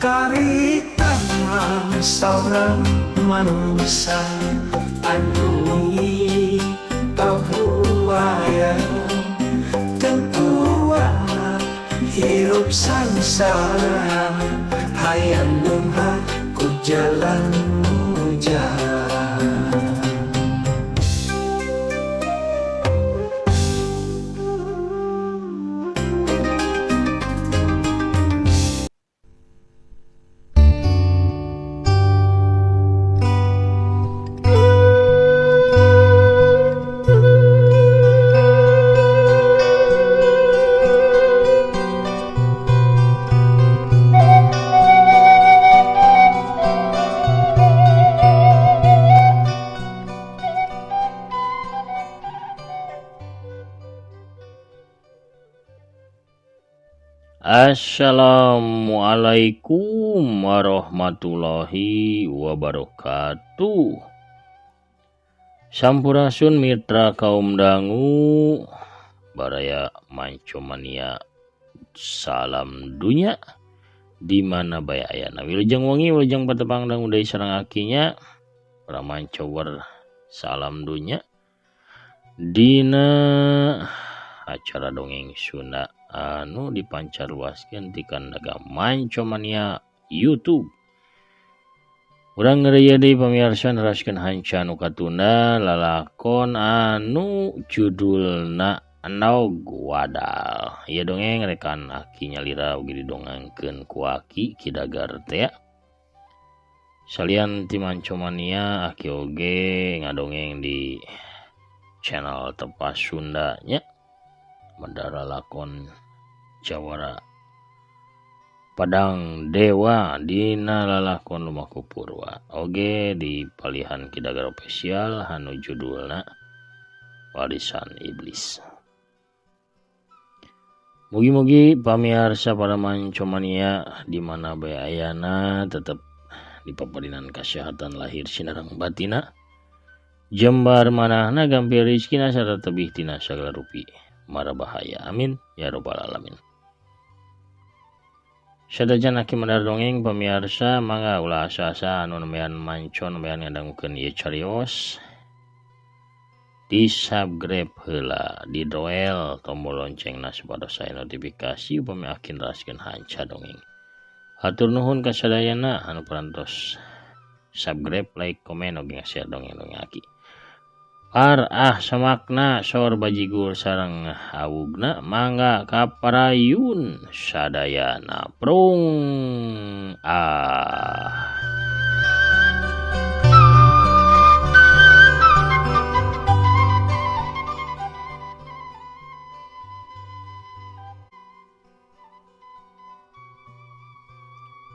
Karitan saurang manusia anu pabuaya tentuana hirup sangsara hayang beunghar ku jalan mujaha. Assalamualaikum warahmatullahi wabarakatuh. Sampurasun mitra kaum dangu baraya Mancomania, salam dunya di mana bae ayana. Wilujeng wengi, wilujeng patepang dangu deui sareng akinya para mancower, salam dunya dina acara dongeng Sunda anu dipancarluaskeun ti kandaga Mancomania YouTube. Urang ngeureuyeuh deui pamiarsa neraskeun hanca anu katunda lalakon anu judulna Endog Wadal. Ieu dongeng rekan aki nyalira oge didongengkeun ku aki Ki Dagar teh. Salian ti Mancomania, aki oge ngadongeng di channel Tepas Sunda nya. Mandara lakon Jawara Padang Dewa dina lalakon Lumaku Purwa oge di palihan Ki Dagar Official anu judulna Warisan Iblis. Mugi-mugi pamiarsa para Mancomania di mana bae ayana tetep dipaparinan kasehatan lahir sinareng batina, jembar manahna, gampil rizkina, sarta tebih tina sagala rupi mara bahaya. Amin ya robbal alamin. Sadajan aki medar dongeng, pamiarsa, mangga ulah asa-asa anu nembean manco, nembean ngadangukeun ieu carios, di subscribe heula, di doel tombol loncengna supados aya notifikasi upami aki neraskeun hanca dongeng. Hatur nuhun ka sadayana anu parantos subscribe, like, komen, oge nge-share dongeng-dongeng aki. Par ah samakna sor bajigur sareng awugna, mangga kaparayun sadayana, prung ah.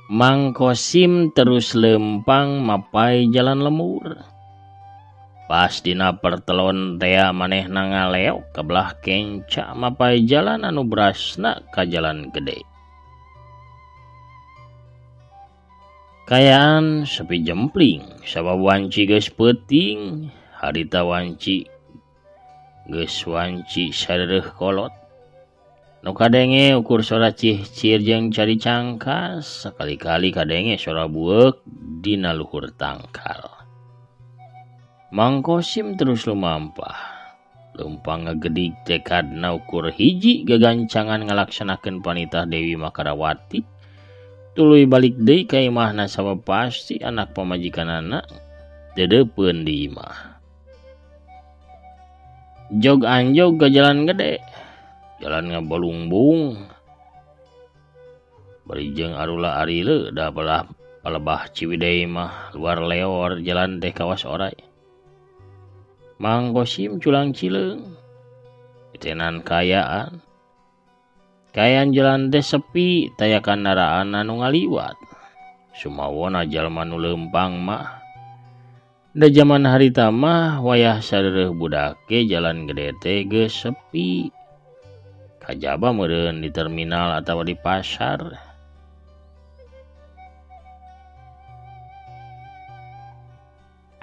Mang Kosim terus lempang mapai jalan lembur. Pas dina pertelon tea manehna ngaleok ka belah kenca mapai jalan anu berasna ka jalan gede. Kayaan sepi jempling sabab wanci geus peuting, harita wanci geus wanci sareureun kolot. Nu kadenge ukur sora cihcir jeung cari cangkas, sakali-kali kadenge sora bueuk dina luhur tangkal. Mang Kosim terus lumampah. Leumpang ngagedig tekadna ukur hiji gagancangan ngalaksanakeun panitah Dewi Makarawati. Tuluy balik deui ka imahna sabab pasti anak pamajikanana deudeupeun di imah. Jog anjog ka jalan gede. Jalan ngabalungbung bari jeung arula arile da belah palebah Ciwidey mah luar leor jalan teh kawas oray. Mang Kosim culang cileung itenan kayaan. Kaayaan jalan teh sepi taya kandaraan anu ngaliwat. Sumawona jalma nu leumpang mah. Da jaman harita mah wayah sareureun budak ge jalan gede teh geus sepi. Kajaba meureun di terminal atawa di pasar.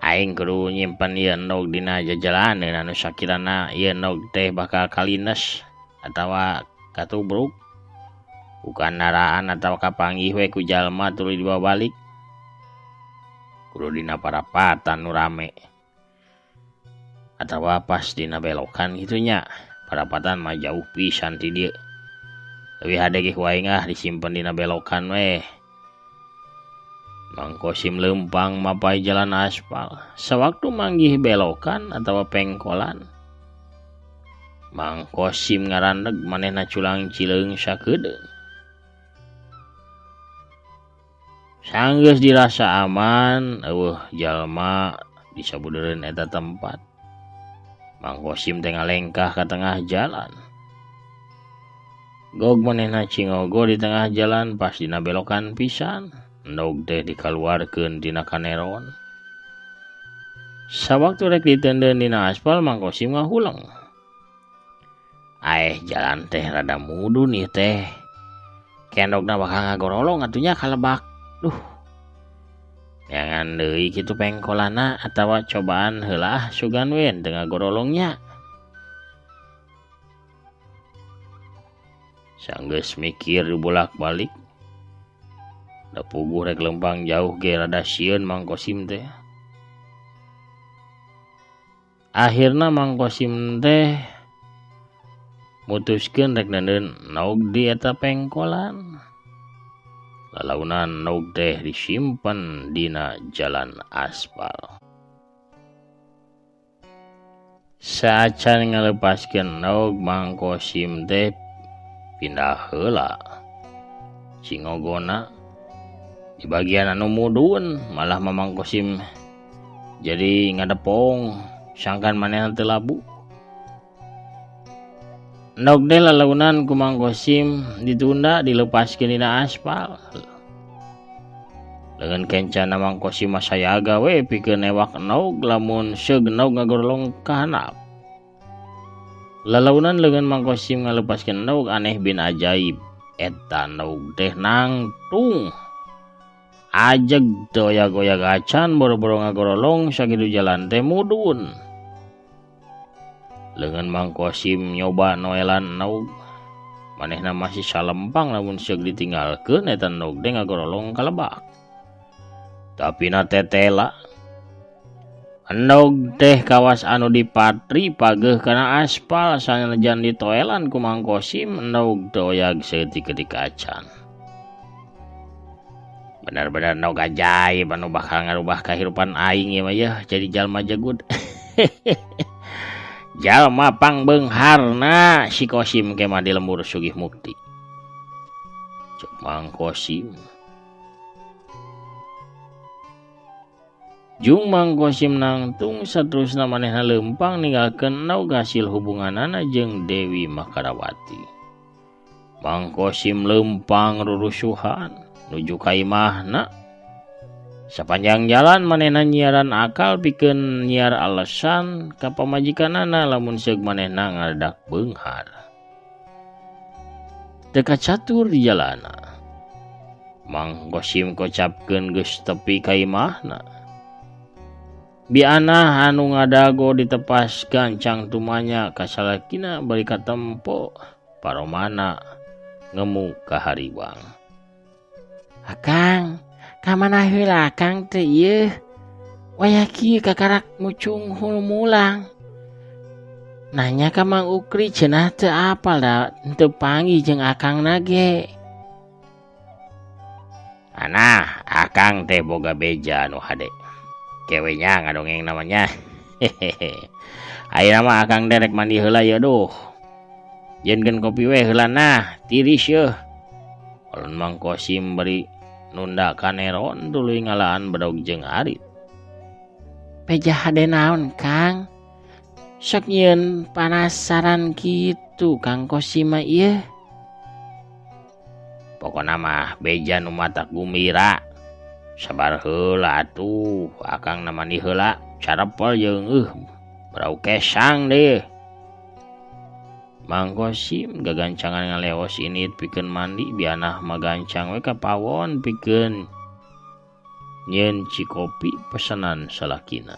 Aing kudu nyimpen ieu endog dina jajalaneun anu sakirana ieu endog teh bakal kalines atawa katubruk. Ku kandaraan atawa kapanggih we ku jalma tuluy dibawa balik. Kudu dina parapatan nu rame. Atawa pas dina belokan kitu nya. Parapatan mah jauh pisan ti dieu. Leuwih hade ge ku aing ah disimpen dina belokan we. Mang Kosim leumpang mapai jalan aspal. Sawaktu manggih belokan atawa pengkolan, Mang Kosim ngarandeg manehna culang cileung sakedeung. Sanggeus dirasa aman, eueuh jalma di sabudeureun eta tempat. Mang Kosim teh ngalengkah ka tengah jalan. Gog manehna cingogo di tengah jalan pas dina belokan pisan. Endog teh dikaluarkeun tina kaneron. Sawaktu rek diteundeun dina aspal, Mang Kosim ngahuleng. Aeh jalan teh rada mudun ieu teh. Kendogna bakal ngagorolong atunya kalebak. Duh. Neangan deui kitu pengkolana atawa cobaan heula ah sugan we teu ngagorolongnya. Sanggeus mikir dibolak-balik. Da puguh rek lempang jauh ge rada sieun Mang Kosim teh. Akhirna Mang Kosim teh mutuskeun rek neundeun endog di eta pengkolan. Lalaunan endog teh disimpen dina jalan aspal. Saacan ngalepaskeun endog, Mang Kosim teh pindah heula cingogona di bagian anu mudun. Malah Mamang Kosim jadi ngadepong sangkan manehna teu labu. Endog teh lalaunan ku Mang Kosim ditunda dilepaskeun dina aspal. Leungeun kencana Mang Kosim mah sayaga we pikeun newak endog lamun seug endog ngagorolong ka handap. Lalaunan leungeun Mang Kosim ngalepaskeun endog aneh bin ajaib. Eta endog teh nangtung. Ajeg teu oyag-oyag acan boro-boro ngagorolong sakitu jalan teh mudun. Leungeun Mang Kosim nyoba noelan endog, manehna masih salempang lamun seug ditinggalkeun eta endog teh ngagorolong ka lebak. Tapi na tetela endog teh kawas anu dipatri pageuh kana aspal sanajan ditoelan ku Mang Kosim endog teu oyag saeutik-eutik acan. Benar-benar endog ajaib anu bakal ngarubah kahirupan aing ieu mah yeuh jadi jalma jegud. Jalma pangbeungharna si Kosim ke mah di lembur Sugih Mukti. Cek Mang Kosim. Jung Mang Kosim nangtung saterusna manehna leumpang ninggalkeun endog hasil hubunganana jeung Dewi Makarawati. Mang Kosim leumpang rurusuhan nuju ka imahna. Sapanjang jalan manehna nyiaran akal pikeun nyiar alasan ka pamajikanana lamun seug manehna ngadadak beunghar. Teu kacatur di jalana. Mang Kosim kocapkeun geus tepi ka imahna. Bianah anu ngadago ditepas gancang tumanya ka salakina bari katempo paromana ngemu ka hariwang. Akang, ka mana heula akang teh ieu? Wayah kieu kakarak mucung hulu mulang. Nanya ka Mang Ukri cenah teu apal da teu panggih jeung akangna ge. Anah, akang teh boga beja anu hade. Kewe nya ngadongeng namanya. Hehehe. Ayeuna mah akang teh rek mandi heula ieu duh. Jieunkeun kopi we heula nah, tiris yeuh. Alun Mang Kosim bari nunda kaneron tuluy ngalaan bedog jeung arit. Beja hade naon, Kang? Sok nyieun panasaran kitu Kang Kosim mah ieu. Pokona mah beja nu matak gumbira. Sabar heula atuh, akang na mandi heula, carepel jeung brau kesang deh. Mang Kosim gagancangan ngaleos init pikeun mandi, bianah magancang we ka pawon pikeun nyieun cikopi pesanan salakina.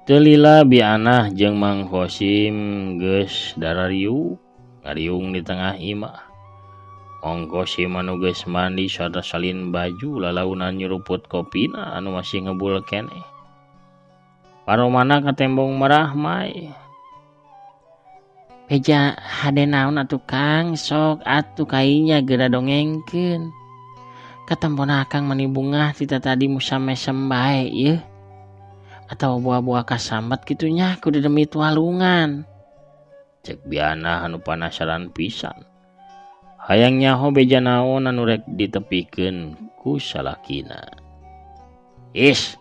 Teu lila Bianah jeung Mang Kosim geus darariuk ngariung di tengah imah. Mang Kosim anu geus mandi sarta salin baju lalaunan nyuruput kopina anu masih ngebul keneh. Paromana katembong marahmai. Beja hade naon atuh Kang, sok atuh kainya geura dongengkeun. Katempona Akang mani bungah ti tadi musamesem bae ieu. Atawa buah-buah kasambat kitu nya kudu demi tualungan. Cek Bianah anu panasaran pisan. Hayang nyaho beja naon anu rek ditepikeun ku salakina. Is,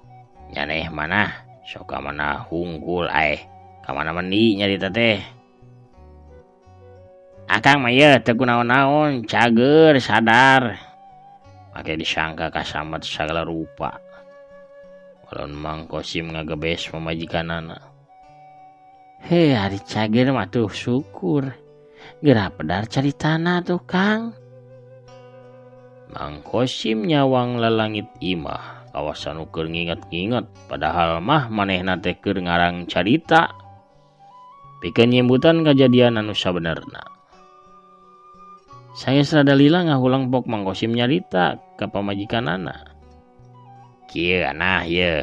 nyaneh manah, sok ka mana hungkul aeh, ka mana mendi nyarita teh. Akang mah yeuh teu kunaon-naon, cager sadar. Make disangka kasambat sagala rupa. Walon Mang Kosim ngagebes pamajikanana. Heuh, ari cager mah tuh syukur. Geura pedar caritana tuh Kang. Mang Kosim nyawang lalangit imah, kawasan nu keur nginget-nginget, padahal mah manehna teh keur ngarang carita. Pikeun nyimbutan kajadian anu sabenerna. Sageus rada lila ngahulang pok Mang Kosim nyarita ka pamajikanana. Kieu anah yeuh.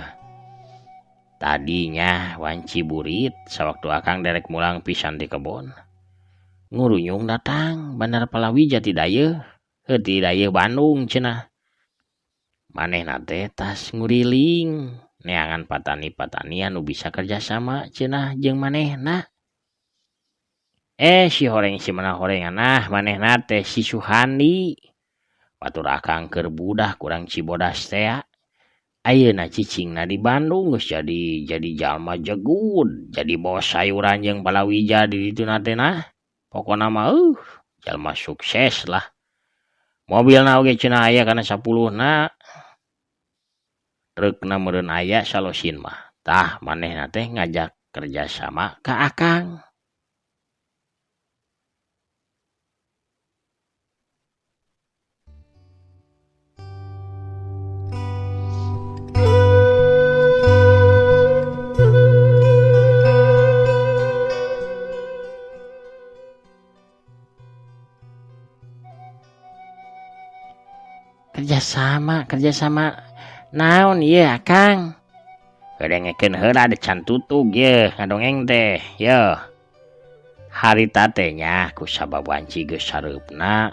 Tadinya wanci burit sawaktu Akang derek mulang pisan di kebon. Ngurunyung datang bandar palawija ti dayeuh, heuh ti dayeuh Bandung cenah. Manehna teh tas nguriling neangan patani-patani anu bisa kerjasama cenah jeung manehna. Si horeng si mana horeng anah manehna teh si Suhandi. Batur Akang keur budak kurang Cibodas tea. Ayeuna cicingna di Bandung geus jadi jalma jegud, jadi bos sayuran jeung palawija di dituna teh nah. Pokona mah jalma sukses lah. Mobilna oge cenah aya kana 10-na. Trukna meureun aya salosin mah. Tah manehna teh ngajak kerjasama ka Akang. Kerjasama naon ieu Akang? Kadengekeun heula da can tutug yeuh ngadongeng teh yeuh. Harita teh nya ku sabab wanci geus sareupna.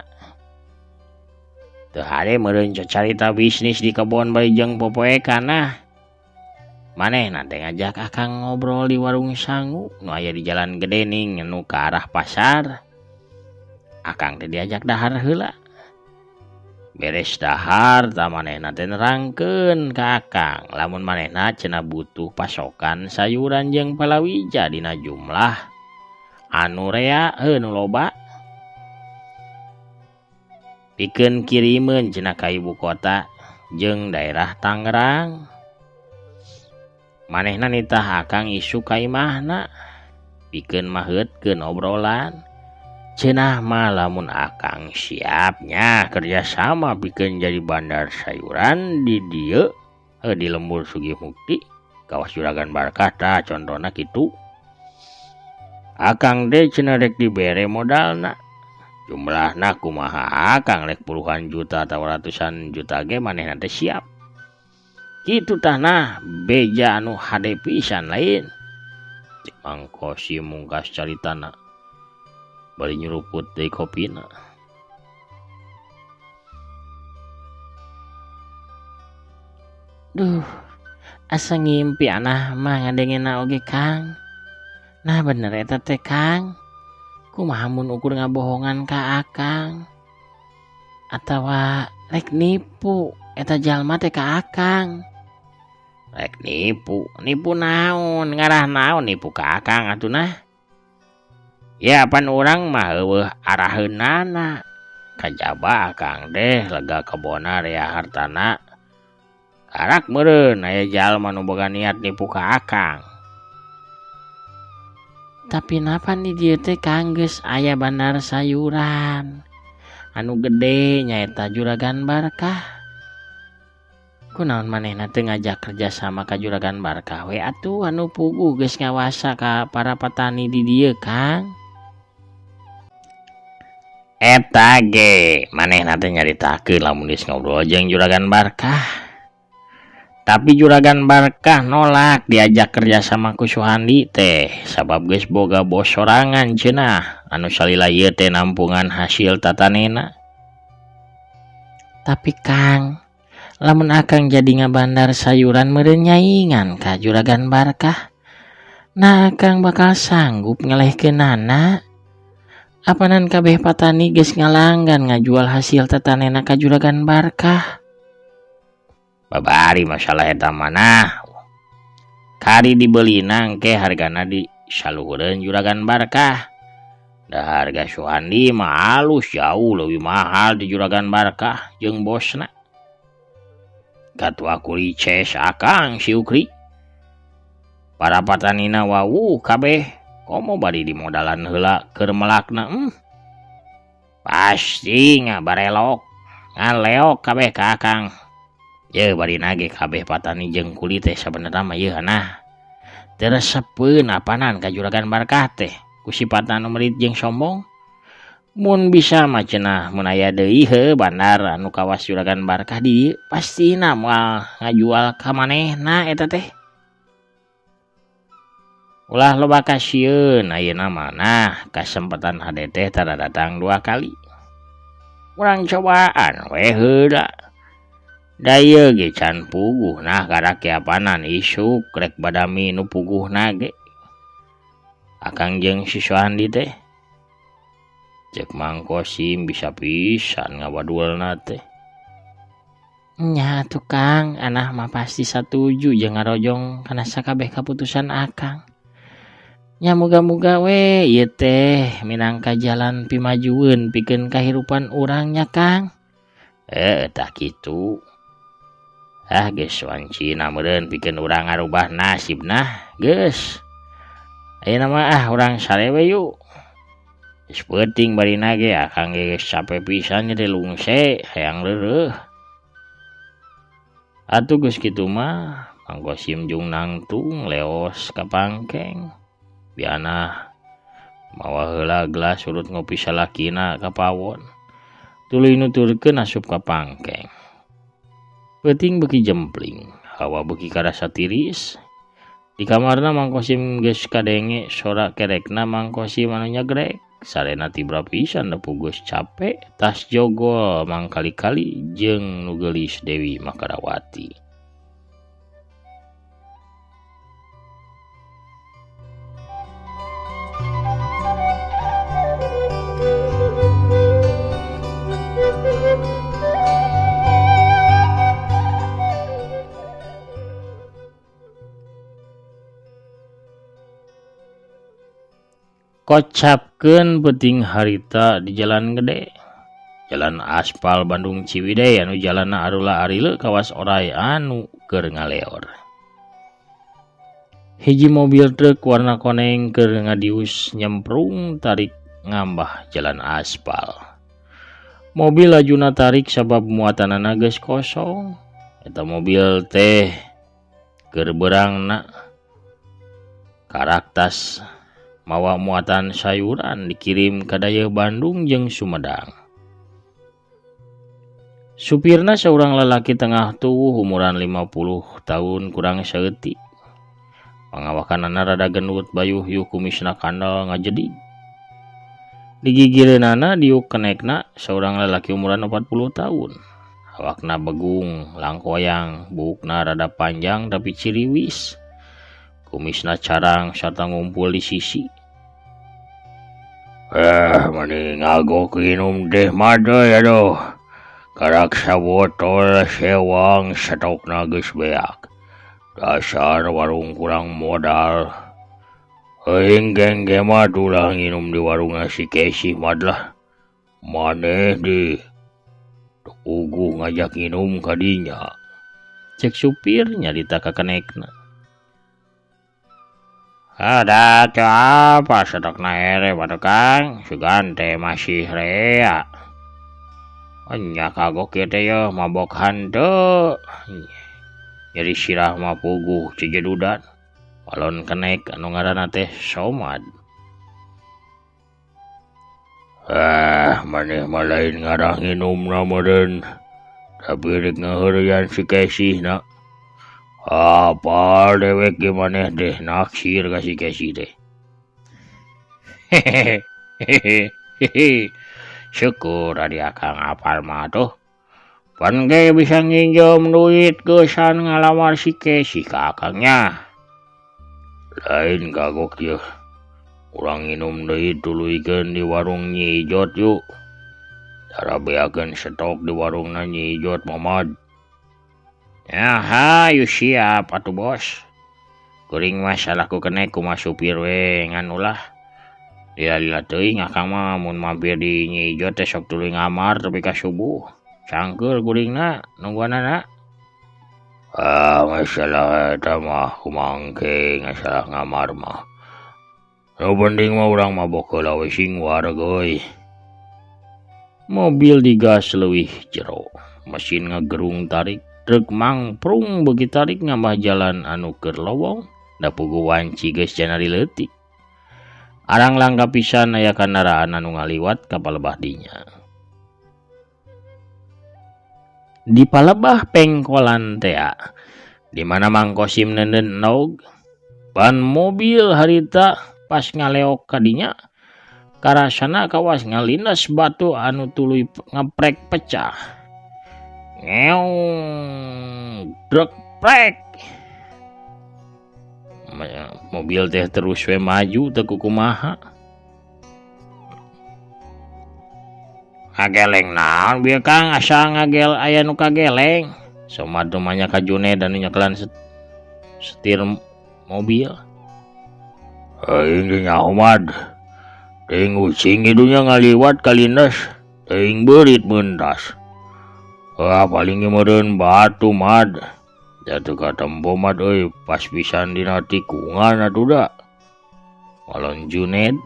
Teu hade meureun carita bisnis di kebon bari jeung popoekan nah. Manehna teh ngajak Akang ngobrol di warung sangu nu aya di jalan gede ning nu ka arah pasar. Akang teh diajak dahar heula. Beres dahar tah manehna teh nerangkeun ka Akang lamun manehna cenah butuh pasokan sayuran jeung palawija dina jumlah anu rea heuh nu loba. Pikeun kirimeun cenah ka ibu kota jeung daerah Tangerang. Manehna nitah Akang isuk ka imahna pikeun maheutkeun obrolan. Cenah mah lamun Akang siapnya kerjasama pikeun jadi bandar sayuran di dieu di lembur Sugih Mukti kawas Juragan Barkah tah contona kitu. Akang teh cenah rek dibere modalna. Jumlahna kumaha Akang rek puluhan juta atawa ratusan juta ge manehna teh siap. Kitu tah nah beja anu hade pisan lain. Cek Mang Kosim mungkas caritana. Bari nyuruput deui kopina. Duh, asa ngimpi anah mah ngadengena oge Kang. Nah bener eta teh Kang. Kumaha mun ukur ngabohongan ka Akang? Atawa rek nipu eta jalma teh ka Akang? Rek nipu, nipu naon? Ngarah naon nipu ka Akang atuh nah? Ya pan urang mah eueuh araheunana. Kajaba Akang teh lega kebona rea hartana. Karak meureun aya jalma nu boga niat nipu ka Akang. Tapi napa di dieu teh Kang geus aya bandar sayuran anu gede nyaeta Juragan Barkah. Kunaon manehna teu ngajak kerja sama ka Juragan Barkah we atuh anu puguh geus ngawasa ka para petani di dieu Kang. Eta ge manehna teh nyaritakeun lamun geus ngobrol jeung Juragan Barkah. Tapi Juragan Barkah nolak diajak kerja sama ku Suhandi teh sabab geus boga bos sorangan cenah anu salila ieu teh nampungan hasil tatanena. Tapi Kang, lamun akang jadi ngabandar sayuran meureun nyaingan ka Juragan Barkah. Nah akang bakal sanggup ngelehkeunana. Apanan kabeh patani geus ngalanggan ngajual hasil tatanena ka Juragan Barkah. Babari masalah eta manah. Kari dibelina engke hargana di saluhureun Juragan Barkah. Da harga Suhandi mah alus jauh leuwih mahal di Juragan Barkah jeung bosna. Katua kulices akang si Ukri. Para patanina wawuh kabeh komo bari dimodalan heula keur melakna. Pasti ngabarelok ngaleok kabeh ka akang. Ye bari nage kabeh patani jeung kuli teh sabenerna mah yeuh nah. Teu resepeun apanan ka Juragan Barkah teh ku sipatna anu merit jeung sombong. Mun bisa mah cenah mun aya deui heuh bandar anu kawas Juragan Barkah di dieu pastina moal ngajual ka manehna eta teh. Ulah loba kasieun ayeuna mah nah kasempatan hade teh tara datang dua kali. Urang cobaan we heula. Da ieu ge can puguh nah karakiapanan isuk rek badami nu puguhna ge. Akang jeung si Suhandi teh. Cek Mang Kosim bisa pisan ngawadulna teh. Nya atuh Kang, anah mah pasti satuju jeung ngarojong kana sakabeh kaputusan akang. Nya muga-muga we ieu teh minangka jalan pimajueun pikeun kahirupan urang nya Kang. Tah kitu. Ah geus wancina meureun pikeun urang ngarubah nasib nah geus. Ayeuna mah ah urang sare we yuk. Geus peuting barina ge akang ge geus cape pisan teh lungse hayang reureuh. Atuh geus kitu mah Mang Kosim jeung nangtung leos ka pangkeng. Bianah mawa heula gelas urut ngopi salakina ka pawon. Tuluy nuturkeun asup ka pangkeng. Peuting beuki jempling, hawa beuki karasa tiris. Di kamarna Mang Kosim geus kadenge sora kerekna Mang Kosim anu nyagrek. Sarena tibra pisan nepu geus capek tas jogol mangkali-kali jeung nu geulis Dewi Makarawati. Kocapkeun peuting harita di jalan gede, jalan aspal Bandung Ciwidey anu jalanna arula arile kawas oray anu keur ngaleor. Hiji mobil truk warna koneng keur ngadius nyemprung tarik ngambah jalan aspal. Mobil lajuna tarik sabab muatanana geus kosong. Eta mobil teh keur beurangna karaktas mawa muatan sayuran dikirim ka dayeuh Bandung jeung Sumedang. Supirna seorang lelaki tengah tuwuh umuran 50 tahun kurang saeutik. Pangawakanana rada gendut bayuh yuh kumisna kandel ngajedig. Digigireunana diuk kenekna seorang lelaki umuran 40 tahun. Awakna begung, langkoyang, buukna rada panjang tapi ciriwis. Kumisna carang sarta ngumpul di sisi. Mani ngagok inum teh mah aduh. Karak sabotol sewang satokna geus beak. Dasar warung kurang modal. Euing geng ge mah tulah nginum di warung si Kesi mah lah. Maneh di puguh ngajak nginum ka dinya. Cek supir nyarita ka kenekna. Ada apa sedokna ere pada Kang, sugan teh masih rea. Nya kagok ieu teh yeuh mabok hanteu. Nyeri sirah mah puguh cijedudan. Walon kenek anu ngaranna teh Somad. Ah, maneh mah lain ngarah nginumna meureun. Tapi rek ngaheureyan si Kesih na. Apal dewek ge maneh teh naksir ka si Kesih teh. Hehehe. Syukur adi akang apal mah tuh. Pan ge bisa nginjem duit geusan ngalamar si Kesih ka akangnya. Lain kagok yeuh. Urang nginum deui tuluykeun di warung Nyi Ijot yuk. Tara beakeun stok di warungna Nyi Ijot Mamad. Ya hayu siap atuh bos. Kuring mah salaku kenek kumaha supir we ngan ulah. Lila-lila teuing akang mah mun mampir di Nyi Ijot teh sok tuluy ngamar tepi ka subuh. Cangkeul kuringna nungguanana. Ah, masalah eta mah kumangke masalah ngamar mah. Nu penting mah urang mabok heula we sing wareg euy. Mobil digas leuwih jero, mesin ngagerung tarik, truk mangprung beuki tarik nambah jalan anu keur lowong, da puguh wanci geus janari leutik. Arang langka pisan aya kandaraan anu ngaliwat ka palebah dinya. Di palebah pengkolan tea, di mana Mang Kosim neundeun endog, ban mobil harita pas ngaleok ka dinya, karasana kawas ngalindes batu anu tuluy ngeprek pecah. Ngeong, drek prek. Mobil teh terus we maju teu kukumaha. Ngageleng naon bieu Kang, asa ngagel aya nu kageleng. Somad mah ka Juned anu nyekelan setir mobil. Aing ge nyaho Mad. Teuing ucing kitu nya ngaliwat kalindes, teuing beurit mentas. Wah, paling ge meureun batu Mad. Jatuh ka tempo Mad euy, pas pisan dina tikungan atuh da. Walon Juned.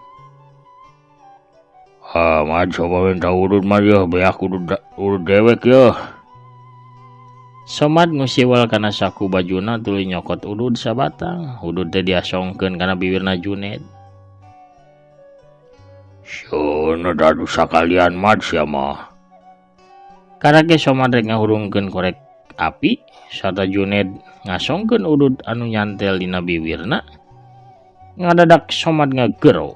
Ah, Mad coba minta urut Mad yeuh, beak urut dewek yeuh. Somad ngusiwal kana saku bajuna tuluy nyokot udud sabatang. Udud teh diasongkeun kana biwirna Juned. Sieun da sakalian Mad sia mah. Karake Somad rek ngahurungkeun korek api sarta Juned ngasongkeun udud anu nyantel dina biwirna. Ngadadak Somad ngagero.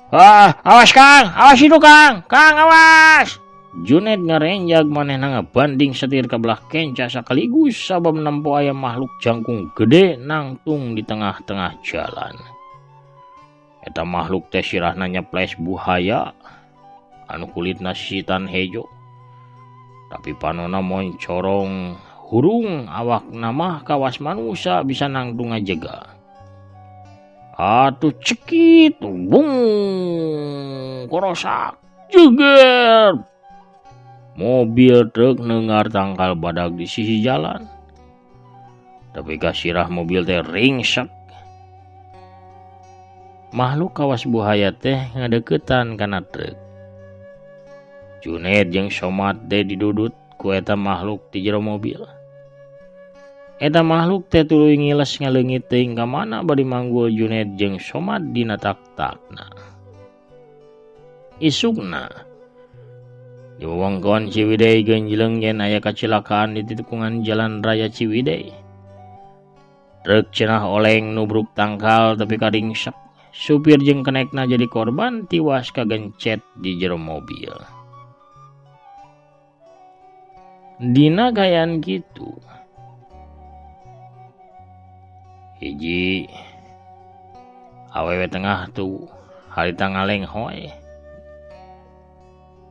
Ah, awas Kang, awas itu Kang, Kang awas. Juned ngarenjag manehna ngabanding setir ka belah kenca sakaligus sabab nempo aya makhluk jangkung gede nangtung di tengah-tengah jalan. Eta makhluk teh sirahna nyeples buhaya anu kulitna sisitan hejo. Tapi panona moncorong hurung awakna mah kawas manusia bisa nangtung ngajega. Atuh cekit, bung, korosak, jeger. Mobil truk nengar tangkal badag di sisi jalan. Tapi kasirah mobil teh ringsek. Makhluk kawas buhaya teh ngadeukeutan kana truk. Juned jeung Somad teh didudut ku eta makhluk di jero mobil. Eta makhluk teh tuluy ngiles ngaleungit teuing ka mana bari manggul Juned jeung Somad dina tak-takna. Isukna di wewengkon Ciwidey genjleng yen aya kacilakaan di tikungan jalan raya Ciwidey. Truk cenah oleng nubruk tangkal tapi karingsek. Supir jeung kenekna jadi korban tiwas kagencet di jero mobil. Dina gayaan kitu. Hiji awewe tengah tuh harita ngalenghoy.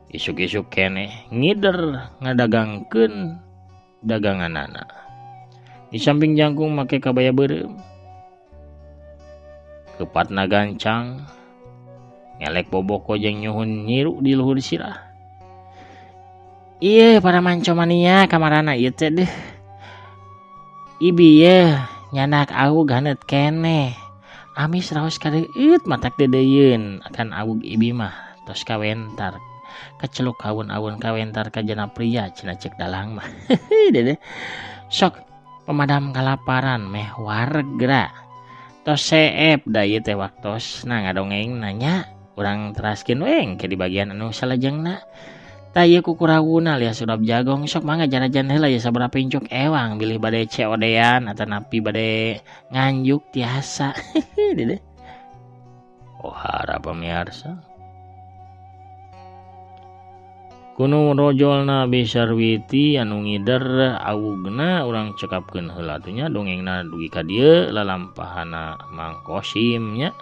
Isuk-isuk keneh ngider ngadagangkeun daganganana. Di samping jangkung make kabaya beureum. Kepatna gancang ngelek boboko jeung nyuhun nyiru di luhur sirah. Ieu para mancomania kamarana ieu teh deuh. Ibi yeuh nyanak awug haneut keneh. Amis raos kadeueut matak deudeuyeun akan awug ibi mah tos kawentar. Keceluk awun-awun kawentar ka jana pria cenah ceuk dalang mah. Dedeh. Sok Pemadam kalaparan meh wareg geura. Tos seep da ieu teh waktosna ngadongeng nanya urang teraskeun we engke di bagian anu salajengna. Tah ieu kukurawuna alias urap jagong sok mangga jarajan heula ieu sabaraha pincuk ewang bilih bade COD-an atanapi bade nganjuk tiasa. Dedeh. Ohara pamiarsa. Kuno rojolna Bi Sarwiti anu ngider awugna urang cekapkeun heula atuh nya dongengna dugi ka dieu lalampahana Mang Kosim nya.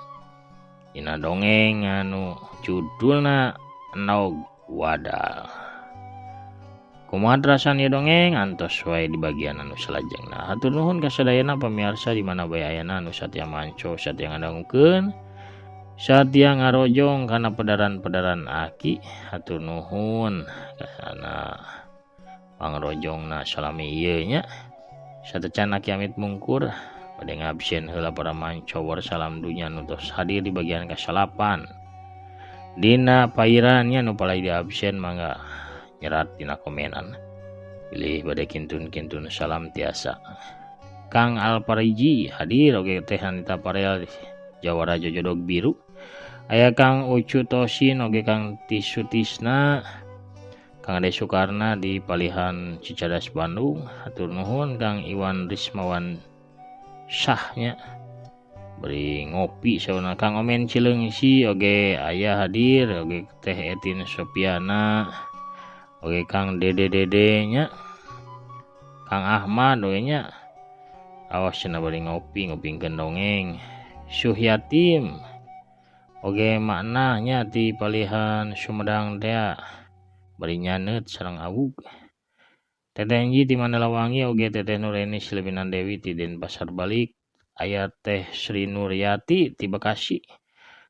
Dina dongeng anu judulna Endog Wadal. Kumaha terasan ieu dongeng antos wae di bagian anu salajengna. Hatur nuhun ka sadayana pamiarsa di mana bae ayana anu satia manco satia ngadangukeun satia ngarojong kana pedaran-pedaran aki. Hatur nuhun kana pangrojongna salami ieu nya. Satecan aki amit mungkur bade ngabsen heula para manco salam dunya nu tos hadir di bagian kasalapan. Dina pairannya nu palai di absen mangga nyerat dina komenan. Pilih bade kintun-kintun salam tiasa. Kang Alpariji hadir oge Teh Anita Parel Jawara Jojodog Biru. Aya Kang Ucu Tosin oge Kang Tisutisna Kang Ade Soekarna di Palihan Cicadas Bandung. Hatur nuhun Kang Iwan Rismawan Syahnya beri ngopi sauna. Kang Omen Cileungsi oge aya hadir oge Teh Etin Sopiana oge Kang Dede Dede nya Kang Ahmad oge nya awas cenah bari ngopi ngopingkeun dongeng. Suhyatim oge maknanya di Palihan Sumedang tea bari nyaneut sareng awug. Teteh Enji di Mandalawangi oge Teteh Nureni Silvinan Dewi ti Denpasar Balik. Aya Teh Sri Nuryati ti Bekasi.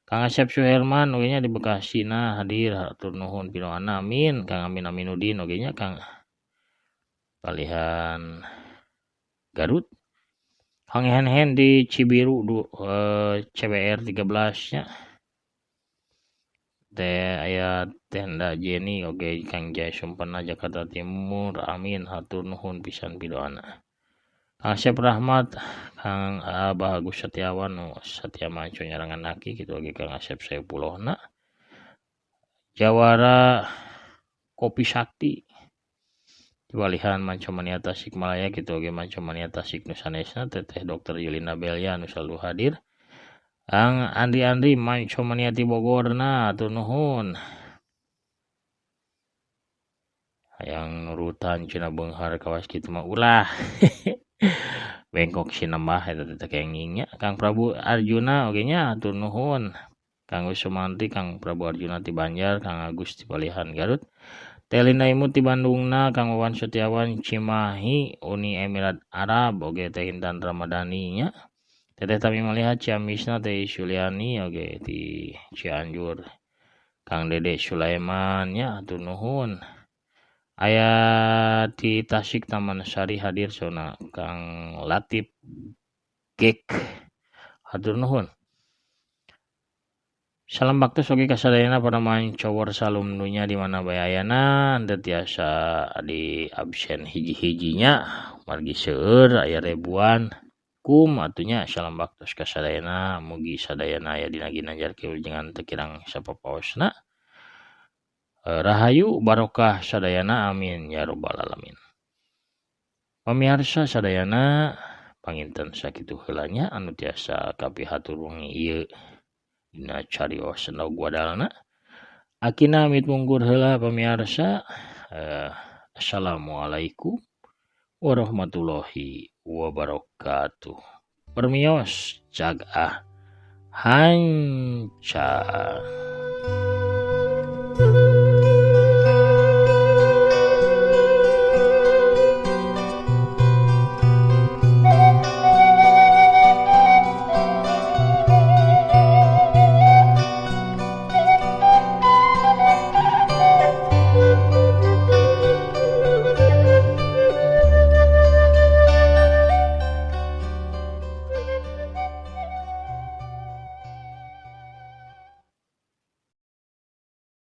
Kang Asep Suherman oge nya di Bekasi nah hadir hatur nuhun pidoana amin. Kang Amin Aminudin oge nya Kang Palihan Garut. Kang Hen-Hen di Cibiru CBR 13 nya. Teh aya Tenda Jenny oge Kang Jaya Sumpena Jakarta Timur amin hatur nuhun pisan pidoana. Kang Asep Rahmat, Kang Abah Agus Setiawan nu satia manco nyarangan aki kitu oge Kang Asep Saepulohna. Jawara Kopi Sakti Walihan Manco Mania Tasikmalaya kitu oge Manco Mania Tasik nu sanesna Teteh Dr. Yulina Belia nu selalu hadir. Kang Andri Andri Manco Mania ti Bogorna hatur nuhun. Hayang nurutan cenah beunghar kawas kitu mah ulah. Bengkok sinembah eta teh kenging nya. Kang Prabu Arjuna oge nya hatur nuhun. Kang Agus Sumantri, Kang Prabu Arjuna ti Banjar, Kang Agus ti Palihan Garut. Teh Linda Imut ti Bandungna, Kang Wawan Setiawan Cimahi, Uni Emirat Arab oge Teh Intan Ramadhani nya. Teteh Tami Malihat Ciamisna Teh Suliani oge ti Cianjur. Kang Dede Sulaiman nya hatur nuhun. Aya ti Tasik Taman Sari hadir sona Kang Latif Gek hatur nuhun. Salam baktos oge kasadayana para mancowor salum dunya di mana bae ayana teu tiasa di absen hiji-hijinya margi seueur aya ribuan kum atunya. Salam baktos kasadayana mugi sadayana aya dina ginanjar kawilujengan teu kirang sapapaosna. Rahayu barokah sadayana amin ya robbal alamin. Pamiarsa sadayana panginten sakitu heula nya anu tiasa kapihatur wengi ieu dina carios Endog Wadalna. Akina amit mungkur heula pamiarsa. Assalamualaikum warahmatullahi wabarakatuh. Permios cagah hanca.